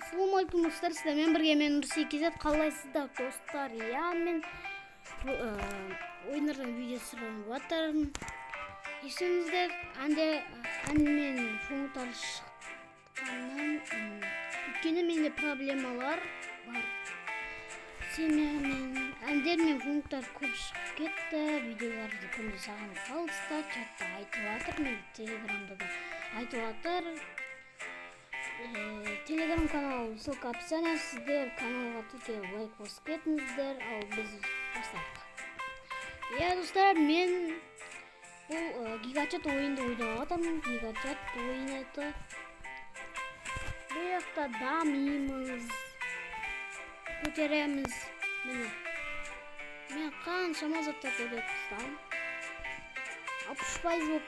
Ассалаумағалейкум, достар! Сіздермен бірге мен, Нұрси KZ. Қалайсыздар, достар? Иә, мен ойындардан видео түсіріп жатырмын. Есіңізде әнде әнмен функциялар шыққаннан, өйткені менде проблемалар бар. Себебі әндер мен функциялар көп шығып кетті. Видеоларды күнде сағынып қалдыңыздар. Чатта айтып жатыр, мен телеграмда да айтып жатыр. Телеграм канал, ссылка описание. Сіздер каналға тіркеліп, лайк басып кетіңіздер. Ал біз бастайық. Иә, достар, мен бұл гигачат ойынды ойнап жатырмын. Гигачат ойыны. Бұл жақта дамимыз, көтереміз. Міне, мен қаншама заттар көтеріп тастадым. 60%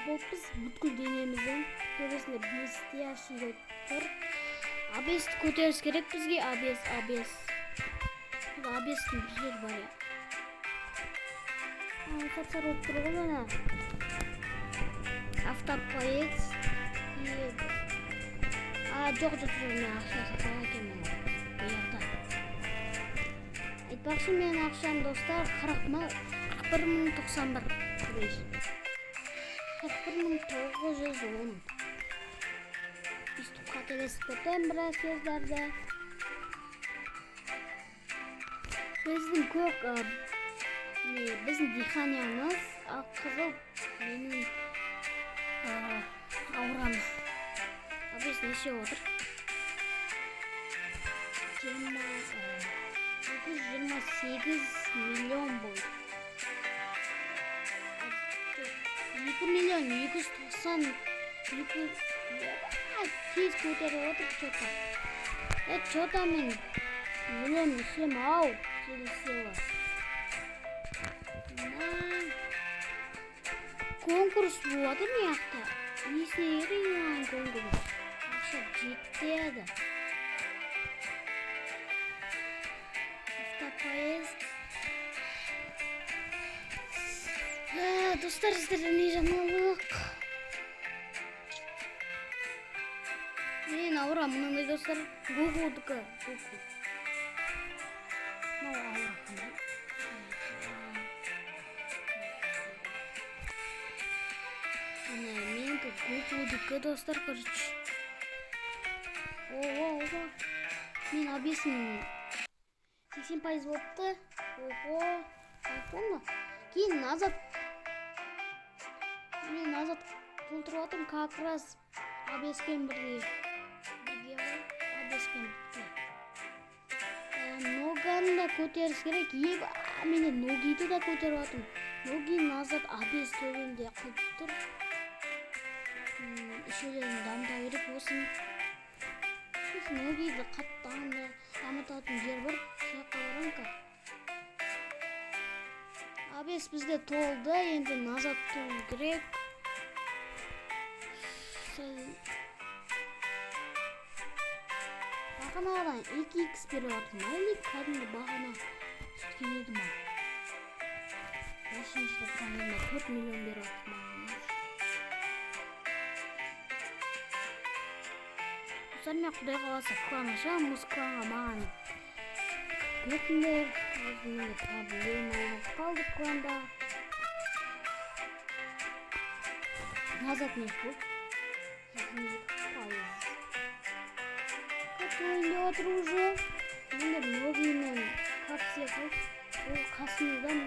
болыппыз бүткіл денемізден. Төбесінде блестящий деп тұр. Абесті көтеріс керек бізге. Абес, абес. Абестің бір жері бар, иә, сап сары болып тұр ғой. Мына автопоезд. А, жоқ, жоқ, жоқ, мен ақша сатқан екенмін бұяқта. Айтпақшы, менің ақшам, достар, 41 091, 41 910. Өйстіп қателесіп кетемін біраз кездерде. Біздің көк не, біздің дыханиямыз, ал қызыл менің аурам. Абес неше отыр? 228 миллион болды. 2 миллион 292. Тез көтеріп отыр че то. Е, че то мен өлем, ішем ау келесі. Конкурс болады мына жақта. Несіне керек маған конкурс? Ақша жетеді. Автопоезд. Достар, сіздерде не жаңалық? Мен аура мынандай, достар. Гуглдікі. Гугл. Мынау аура қандай? Міне, менікі Гуглдікі, достар, короче. Ого, ого. Мен обесім 80% болыпты. Ого. Айфон. Кейін назад. Мен назад толтырып жатырмын как раз обеспен бірге. Бірге ғой, обеспен бірге. Ноганы да көтеріс керек. Еба, менде ногиді да көтеріп жатырмын. Ноги назад обес төбемде қылып тұр. Үшеулерін дамыта керек болсын. Сосын ногиді қатты дамытатын жер бар. Сол жаққа барамын ка. Обес бізде толды, енді назад толу керек. Сәл бағанадан 2 х беріп жатыр ма, или кәдімгі бағана сөйткен еді ма? Осынша тапқан 4 миллион беріп жатыр маған. Достар, мен, құдай қаласа, клан ашамын. Осы кланға маған кетіңдер. Менде проблема болып қалды кланда. Назад не болды? 82%. Қатты ойнап отыр уже. Менде ногимен капсия қалды. Ол қасымыздан.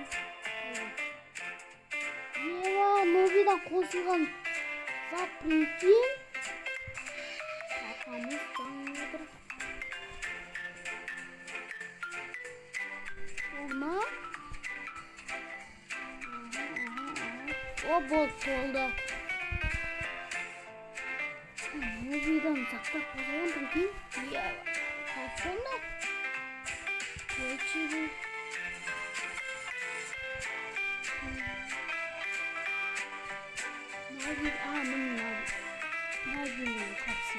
Ева, ногидан қосылған зат, прикинь. Арқамыз жанып отыр. Болды ма? О, болды, толды. Ногидан заттар қосылған, прикинь. Ева, сонда. Короче, Наги, а, міне Наги. Нагимен капси.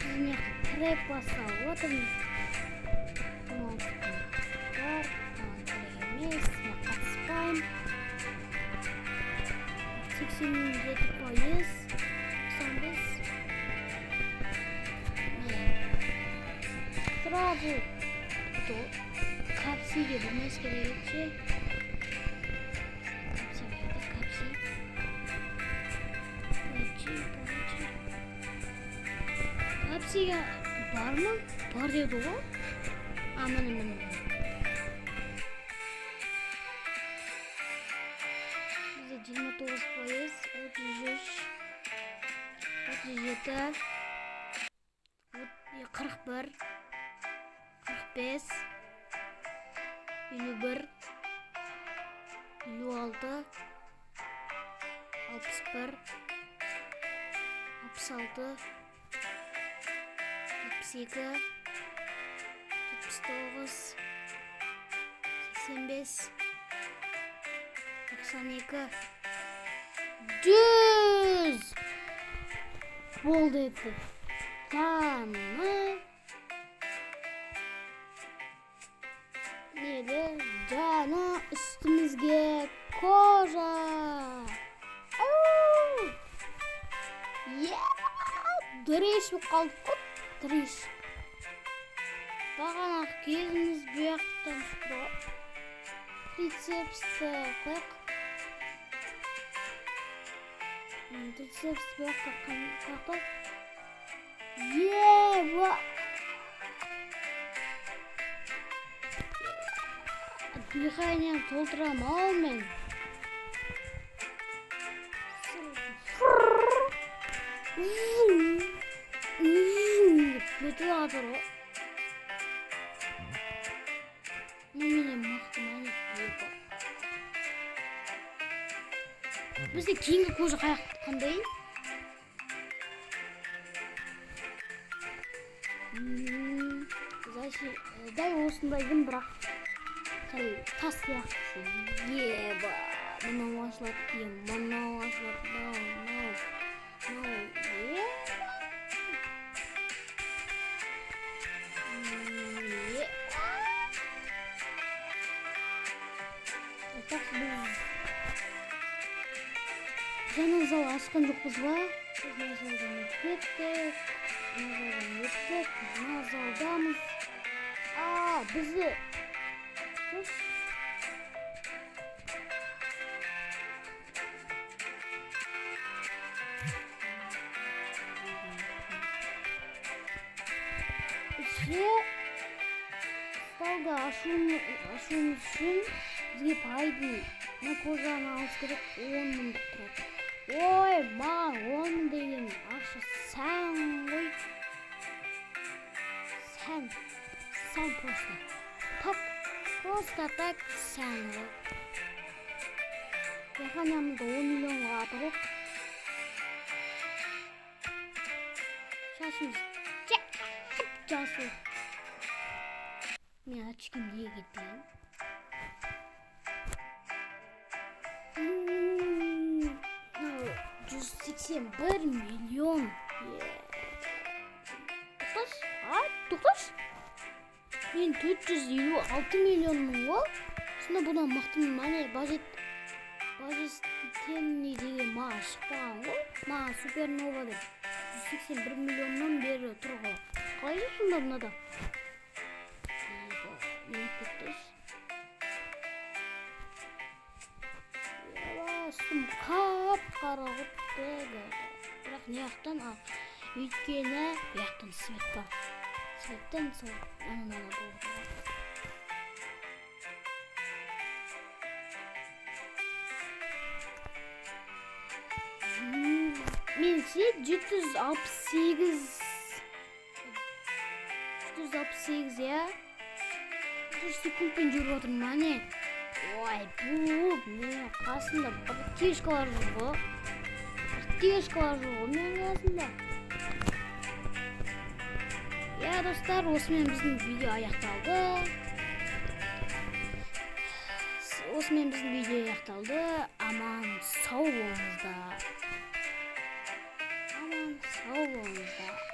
Міне, трек басталып отыр. 16 бар, маған керек емес, мен қатыспаймын. 87%, 95. Міне. Сразу капсиге бір нәрсе керек еді ше. Капси қайда, капси? Получи, получи. Капсиге бар ма? Бар деді ғой. А, міне, міне. Бізде 29%, 33, 37, 41, 45, 51, 56, 61, 66, 72, 79, 85, 92, 100 болды еді. Жаны неді? Жаны үстімізге кожа. Ау! Е, дреш болып қалдық қой, дреш. Бағана кезіміз бұяқтан шықты ғой. Трицепсті қояйық. Трицепсті бұяқта қаяқта? Ева! Дыханием толтырам ау мен. Өтіп жатыр ғой. Ну, менен мықты мәне екі. Бізде кейінгі кожа қандай? Дәл осындайдың, бірақ сәл тас сияқтысы. Еба, мынау ашылады, мынау ашылады, мынау, мынау, мынау, е. Е. Так, біз жаңа зал ашқан жоқпыз ба? Біз мына залдан өтіп кеттік, мына залдан өттік, мына залдамыз. А, бізде Іші сталды ашуымыз үшін бізге пайдың мына кожаны алыс керек, 10 мыңдық тұрады. Ой, маған 10 мың деген ақша сән ғой. Сән, сән просто. Так, просто так сән ғой. Дыханиямызды 10 миллионға апарайық. Шашымыз жасыл. Мен очким неге кетпеген? 181 миллион. Тоқташ, а, тоқташ. Мен 456 миллионмын ғой. Сонда бұдан мықтымын. Міне, бажеттенный деген маған шықпаған ғой. Маған супернова деп 181 миллионнан бері тұр ғой. Қалай жүр сонда мынада? Не кетті? Үстім қап-қара болып. Бірақ не жақтан ақ. Өйткені бұяқтан свет бар. Светтен сол ананы болып тұр. Мен ше 768, 768, иә. 1 секундпен жүріп отырмын, әне. Ой, бұл менің қасымда братишкалар жүр ғой. Братишкалар жүр ғой менің қасымда. Иә, достар, осымен біздің видео аяқталды. Осымен біздің видео аяқталды. Аман сау болыңыздар. Аман сау болыңыздар.